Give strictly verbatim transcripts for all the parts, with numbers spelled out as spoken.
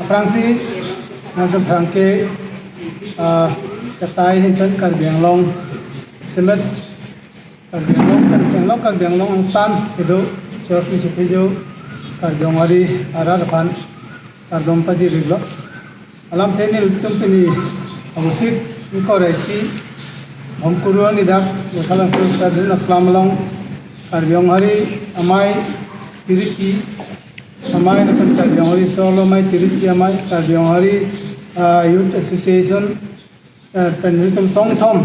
Aphrangsi, nangtum aphrang ke, ah, katai ahin pen Karbi Anglong semet, Karbi Anglong, Karbi Anglong, Karbi Anglong angtan kedo, chor kli chuphi jo, Karbi Honghari arat aphan kardom pajir-iklo. Alamthe nelitum pini August ingkoi ra isi, Bhomkuru arni dak, Baithalangso Sadin Aklam along, Karbi Honghari amei Tiriki amei, lapen Karbi Honghari Solo amei Tiriki amei, Karbi Honghari, ah, Youth Association, eh, pen nelitum songthom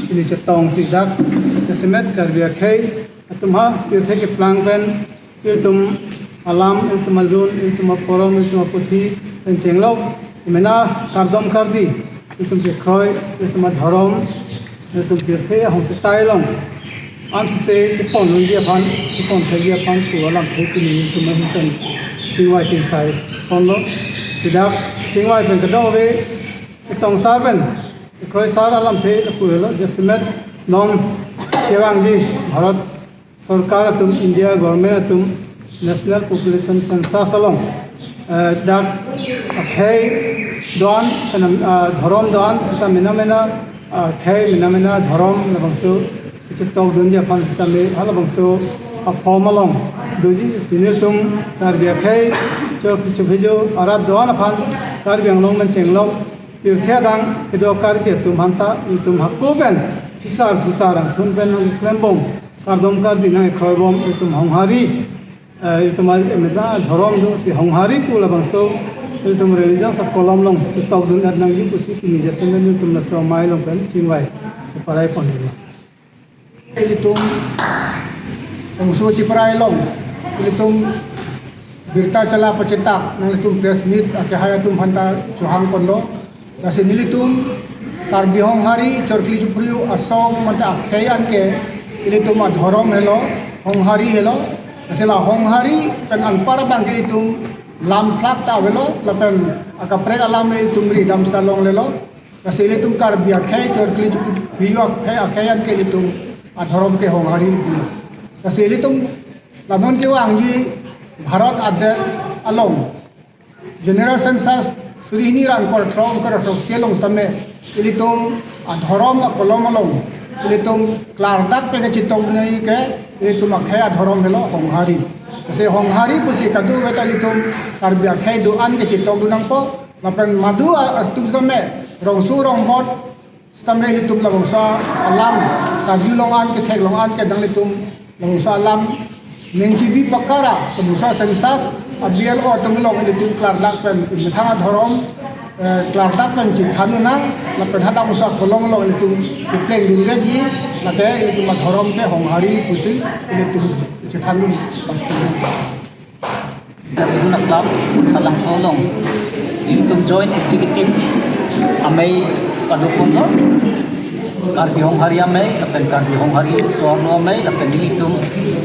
pini chetongsi dak jasemet Karbi akhei atum ha pirthe keplang pen ilitum alam, ilitum ajun, ilitum aporom, ilitum aputhi pen chenglok, mena kardom kardi, ilitum kekroi, ilitum adhorom, ilitum pirthe ahong chetai along ansose kepon unji aphan, kepon thekji aphan pu alamthe pini ilitum ahin pen chingvai chingsai ponlo. Si dak chingvai pen kedo ave, ketong sar pen kekroi sar alamthe lapu helo, jasemet non kevangji Bharat Sorkar atum, India Government atum National Population Census along, eh, dak akhei do-an, pen, ah, dhorom do-an, seta mena mena, ah, akhei mena mena dhorom labangso kechetokdunji aphan seta me halabangso a-form along doji. Si nelitum Karbi akhei chor kli chuphi jo arat do-an aphan Karbi Anglong pen chenglok pirthe adang kedo Karbi atum aphanta ilitum hako pen phisar phusar angthun pen nangklembom, kardom kardi nangkroibom ilitum Honghari, eh, ilitum a-, emeta dhorom do, si Honghari pu labangso ilitum religious akolom along chetokdun-et nangji pusi pini jasemet ilitum laso amei along pen chingvai cheparai ponlo. Ilitum Bangso Siprai along ilitum birta chala pachetak nanglitum press meet akehai atum aphanta chohang ponlo. Lasi nelitum Karbi Honghari chor kli chuphi jo asong mate akhei anke ilitum adhorom helo, Honghari helo. Lasi la Honghari pen anpar abang ke ilitum lam phlak ta avelo, lapen akaprek alam le ilitum ridam seta longlelo. Lasi ilitum Karbi akhei chor kli chuphi jo akhei, akhei anke ilitum adhorom ke Honghari pu. Lasi ilitum la non kevangji Bharat adet along General Census suri hini ra ingkoi ra throk, ingkoi ra throksi along sitame ilitum adhorom akolom along ilitum klardak pen kechetokdun ke ilitum akhei adhorom helo Honghari. Lasi Honghari pusi kadokave ta ilitum Karbi akhei do-an kechetokdun nangpo. Lapen madu a-, atum sitame rongso rongbot sitame ilitum labangso alam, kaju long-an ke, thek long-an ke, nanglitum labangso alam ningchibi pakara, labangso census a-B L O atum along ilitum klardak pen methang adhorom, eh, klardak pen chethan nang, lapen hadak labangso akolom along ilitum keplengdun vekji, lake ilitum adhorom ke Honghari pusi ilitum chethandun bangkethang. Jabun aklap Baithalangso along ilitum Joint Executive amei padukun lo, Karbi Honghari amei, lapen Karbi Honghari Soarlo amei, lapen ilitum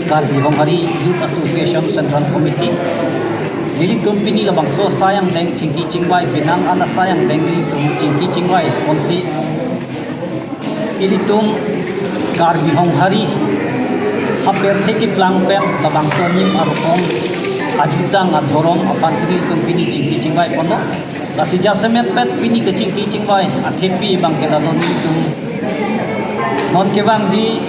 Karbi Honghari Youth Association Central Committee. Ilitum pini labangso asai angdeng chingki chingvai, penang an asai angdeng ilitum chingki chingvai ponsi ilitum Karbi Honghari apirthe keplang pen labangso anim arokom ajutang adhorom aphansi ilitum pini chingki chingvai ponlo. Lasi jasemet pet pini kechingki chingvai athepi abang ke lalo nelitum non kevangji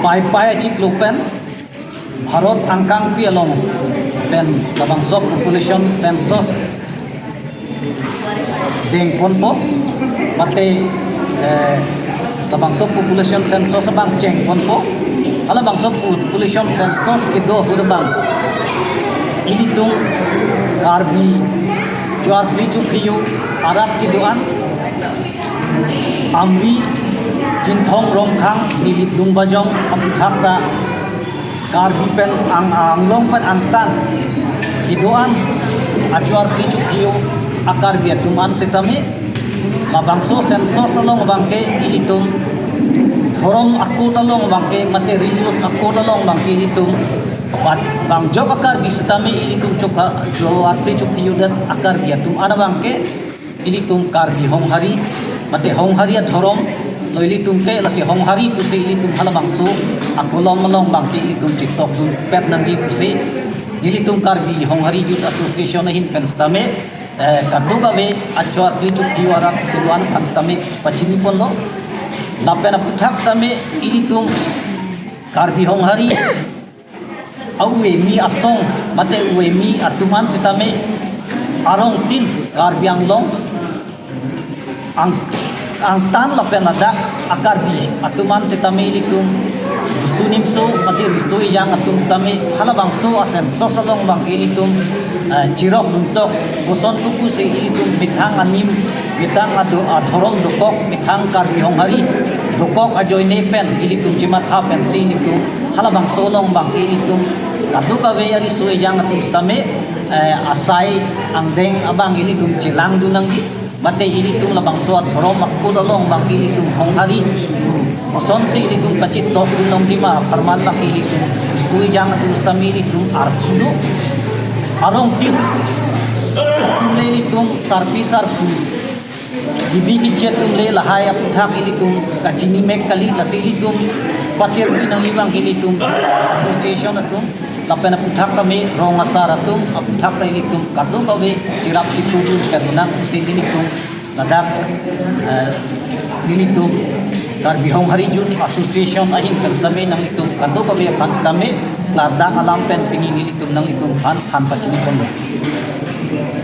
Paipai achiklo pen Bharat angkangpi along pen labangso population census dengponpo, mate, eh, labangso population census abang chengponpo. Halabangso population census kedo ahut abang ilitum Karbi chor kli chuphi jo arat kedo-an Amri, Chinthong, Rongkhang, Nilip, Lumbajong aputhak ta Karbi pen ang, Anglong pen angtan kedo-an achor kli chuphi jo a-Karbi atum an sitame labangso census along abang ke ilitum dhorom a-code along abang ke mate religious a-code along abang ke ilitum bat bang jok a-Karbi sitame ilitum chokha chor kli chuphi jodet a-Karbi atum an abang ke ilitum Karbi Honghari, mate Honghari adhorom lo ilitum ke, lasi Honghari pusi ilitum halabangso akolom along abang ke ilitum chetokdun pet nangji pusi Nelitum Karbi Honghari Youth Association ahin pen sitame, eh, kadokave achoarkli chokji arat kedo-an aphan sitame pachiniponlo. Lapen aputhak sitame ilitum Karbi Honghari a-UAMI asong mate UAMI atum an sitame arongtin Karbi Anglong ang angtan lapen ladak a-Karbi atum an sitame ilitum riso nimso mate riso ejang atum sitame halabangso a-census along abang ilitum, eh, chirok duntok, koson pusi ilitum methang anim, methang ado adhorom dokok, methang Karbi Honghari dokok ajoine pen ilitum chematha pensi ilitum halabangso along abang ilitum kadokave ariso ejang atum sitame, eh, asai angdeng abang ilitum chelangdun nangji. Mate ilitum labangso adhorom akut along abang ilitum Honghari kosonsi ilitum kachitokdun nangji ma apharman abang ilitum riso ejang atum sitame ilitum arpulo. Arongtin atum le ilitum sarpi sarpo, gibi kichia atum le lahai aputhak ilitum kachinimek kali, lasi ilitum patir nangji abang ilitum association atum lapen aputhak tame rong asar atum aputhak ta ilitum kadokave chirap chitudun kadunang pusi ilitum ladak, eh, ilitum Karbi Honghari Youth Association ahin pen sitame nanglitum kadokave aphan sitame klardak alam pen pini ilitum nanglitum aphan than pachiniponlo.